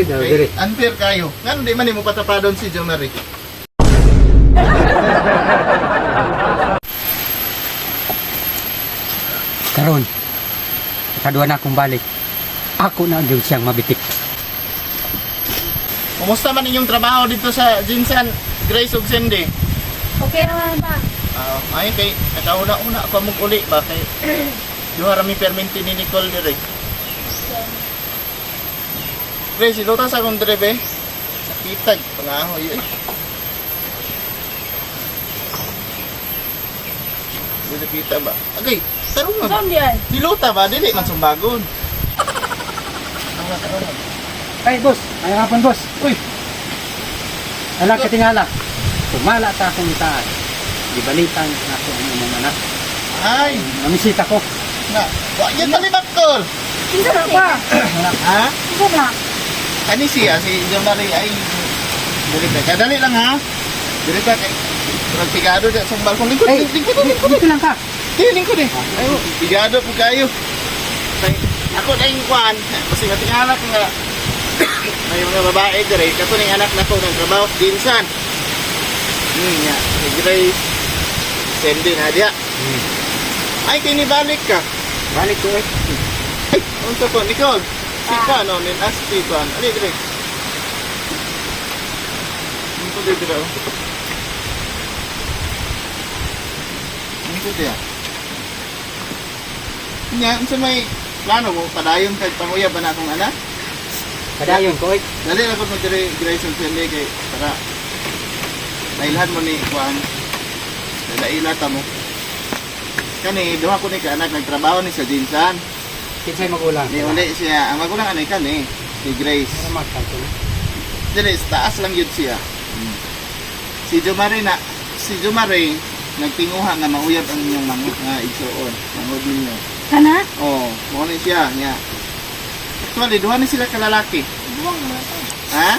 Diri daw, diri. Kay, unfair kayo. Ngano di man nimo patapadon si Jo Marie? Karon, kaduha na akong balik. Ako na gyud siyang mabitik. Kumusta man inyong trabaho dito sa Jinsan, Grace ug Cindy? Okay naman ba? Ah, ay kay nakauna-una pa mong uli ba kay duha ra mi perminti ni Nicole dire. Grace, iluta sa akong dire be. Sakitag pangahoy eh. Dili kita ba? Agay, tarong man. Saan di ay? Diluta ba? Dili man sumbagon. Tarong man. Ay, boss. Ay, hapon, boss. Uy. Ala katingala. Tumala ta akong itaas. Gibalitan ako ang imong anak. Ay, Namisita ko. na. Wa gyud palibat kol. Kinsa na pa? Ha? Kinsa na? Kani siya si Jo Marie ay dili ka. Kadali lang ha. Dili ka kay murag pigado dyan sa balkon. Lingkod, Ay, lingkod, lingkod. dito lang ka. Di, lingkod eh. Ay, pigado po kayo. Kay, ako na yung kwan. Kasi matingala ko nga may mga babae dire. Kato ning anak na ko ng trabaho. Dinsan. Nga. Si Grace. Sandy na diya. Ay, kinibalik ka. Balik ko eh. Ay, unsa ko, Nicole. Si ka, no, nin asti kwan. Ali, dire. Unsa dire dire? Oh. Unsa dire? Nya, unsa may plano mo padayon kag panguyab ba na akong anak? Padayon ko eh. Dali na ko mo dire Grace ug Cindy kay para nailhan mo ni kwan. Dalaila ta mo. Kani duha ko ni ka anak nagtrabaho ni sa Jinsan. Kinsay magulang. Ni uli siya, ang magulang anay kani si Grace. Para magkanto na. Dili, sa taas lang yun siya. Si Jomare na, si Jomare, nagtinguha nga mauyab ang inyong mangot nga igsuon, mangod ninyo. Kana? Oh, mao ni siya nya. Actually, duha ni sila kalalaki. Buwang mo to. Ha?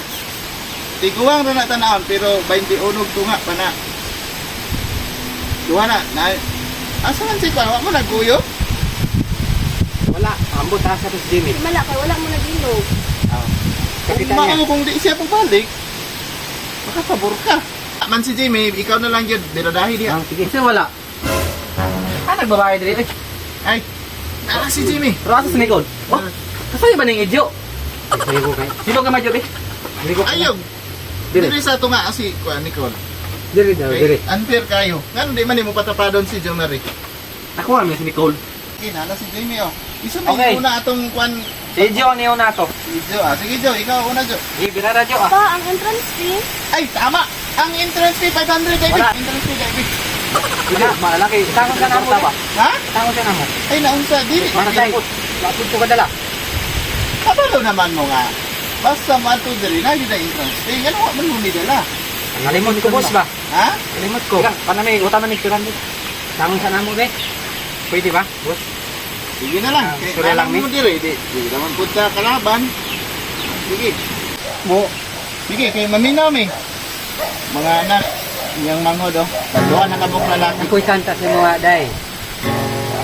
Tiguang ra na tanawon pero 21 tunga pa na. Duha na, na Asa man si Kwan? Wa mo naguyop? Wala. Ambot ha sa tos Jimmy. Di mala kay wala mo nag-ilog. Oh. Kung Kapitan niya. mao kung di siya pabalik, baka pabor ka. Man si Jimmy, ikaw na lang yun. Biradahi diha. Ah, sige. Kasi wala. Ah, nagbabae diri. Ay, Ay, nara si Jimmy. pero asa si Nicole? Oh, kasaya ba ning idyo? Sige ko kay. Sino ka madyo, be? Ligo ka. Ayog. Dire. Dili sa tunga si Kuan Nicole. Diri daw, diri. Okay, unfair kayo. Ngano di man nimo patapadon si Jo Marie? Ako ang si Nicole. Okay, nala si Jamie oh. Isa may Okay. una atong Kuan Si Jo niyo na to. si Jo. Ah, sige Jo, ikaw una Jo. Di birara Jo ah. Pa, ang entrance fee. Ay, tama. Ang entrance fee 500 David. Wala. Entrance fee David. Wala, malalaki. Tangon ka na mo, ba? Ha? Tango siya namo. Ay, naunsa dili. Para tayo. Wapod ko kadala. Kabalo naman mo nga. Basta mato diri na gid ang entrance fee. Ngano wa man mo ni dala? Nalimot ko boss ba? Ha? Nalimot ko. Ikaw, panami, utang na ni Kiran. Tango sa namo be. Pwede ba, boss? Sige na lang. Ah, Kay sorry lang, alam mo diri, di, di naman pud ta kalaban. Sige. Mo. Sige, kay maminaw mi. Mga anak, iyang manghod oh. Tagduha na kabuk lalaki. Ako'y kanta sa mga day.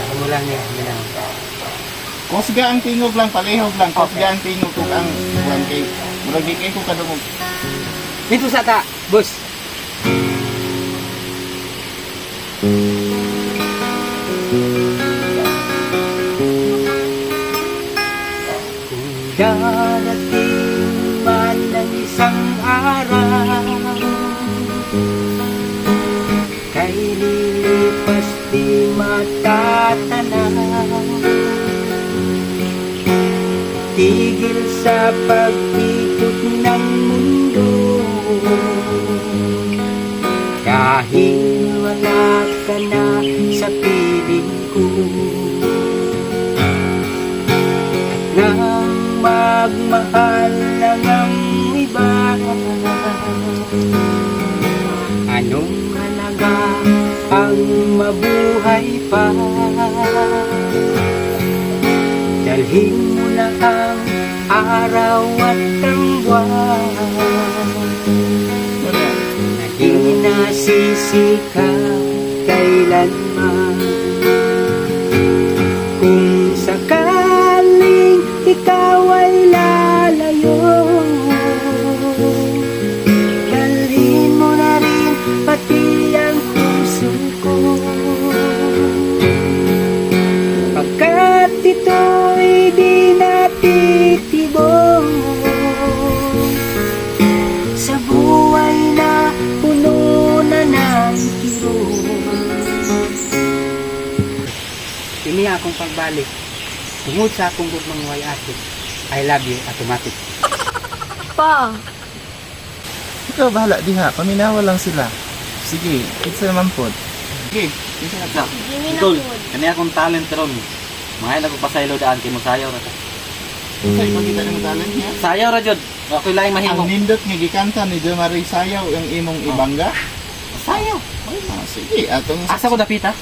Amo lang niya, minang. Kusga ang tingog lang, palihog lang. Kusga ang tingog kung ang kuan kay murag di kay ko kadungog. Dito sa ta, boss. Kung darating man ang isang araw, kay lilipas di matatanaw, tigil sa pag-ikot ng mundo, kahit wala ka na sa piling ko. At nang magmahal lang ang iba, anong halaga ang mabuhay pa? Dalhin mo na ang araw at ang buwan Wala. na di nasisikat kailanman. Kung sakaling ikaw ay lalayo, akong pagbalik. Tungod sa akong gugmang way ate. I love you automatic. Pa. Ikaw bahala diha, paminawa lang sila. Sige, kinsa man pod. Sige, kinsa na ta? Jimmy na Nicole, pod. kani akong talent ron. Mga ko pasaylo daan kay mo sayaw ra ta. Sa ipakita nimo talent niya. Sayaw ra jud. Wa koy laing mahimo. Ang nindot nga gikanta ni Jo Marie Sayaw ang imong ibangga. Sayaw. Ah, sige, atong Asa ko dapita?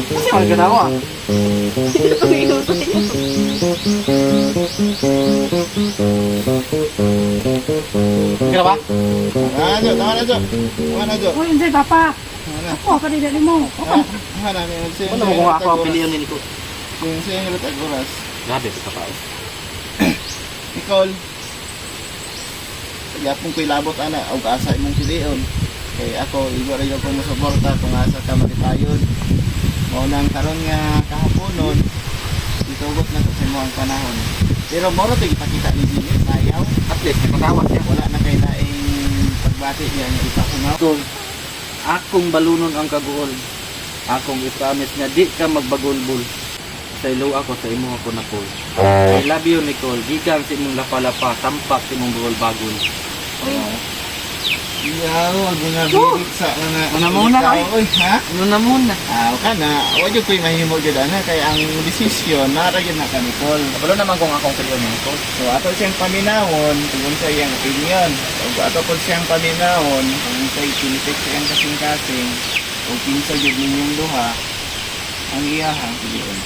Kasi wala ganawa ah. Gra ba? Tama na, Jo. Tama na, Jo. Tama na, Jo. Uy, unsay papa? Tama na. Ako ka dili nimo. Ah, tama na. Ano mo kung ako ang piliyon ni Nicole? Kung sa'yo yung ratag oras. Grabe sa tao. Nicole, yapong ko'y labot ana, og asa imong pilion. Kay ako, igo ra ko mo suporta kung asa ka malipayon. Mao nang karon nga kahaponon, itugot na to sa imo ang panahon. Pero moro to ipakita ni Jimmy, sayaw. At least nakatawa siya. Wala na kay laing pagbati niya nga ipahumaw. Nicole, akong balunon ang kaguol. Akong i-promise nga di ka magbagulbul. Sa ilo ako sa imo ako napol. I love you Nicole. Gikan sa imong lapa-lapa, sampak sa imong bagol-bagol. Iyaw, wag mga birit sa mga Una muna, ikaw, oy. oy, ha? Ano na muna? Ah, ka na. Wa jud ko'y mahimo jud ana kay ang desisyon nara jud na ka Nicole. Kabalo naman kung akong piliyon ni Nicole. So ato siyang paminawon kung unsa iyang opinion. Ug ato pod siyang paminawon kung unsay kinitik sa iyang kasing-kasing ug kinsa jud ninyong duha ang iyahang pilion.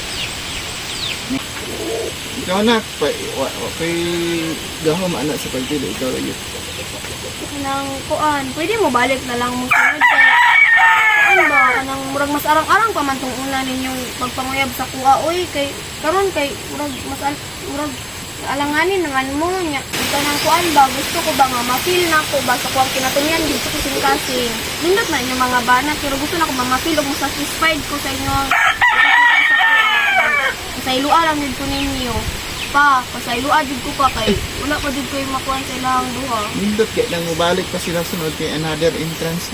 Ikaw na, pa, wa, wa, kay gahom ana sa pagpili, ikaw ra yun. Kanang kuan, pwede mo balik na lang mo sunod kay kuan ba kanang murag mas arang-arang pa man tong una ninyong pagpanguyab sa kuha oy kay karon kay murag mas murag alanganin naman mo nya kanang kuan ba gusto ko ba nga ma-feel na ko ba sa kuang kinatumyan gid sa kasing-kasing nindot na inyong mga bana pero gusto na ko ba ma-feel ug satisfied ko sa inyong sa kuha sa ilua lang jud ko ninyo pa pasaylua jud ko pa kay wala pa jud koy makuha sa ilang duha. Nindot kay nang mubalik pa sila sunod kay another entrance.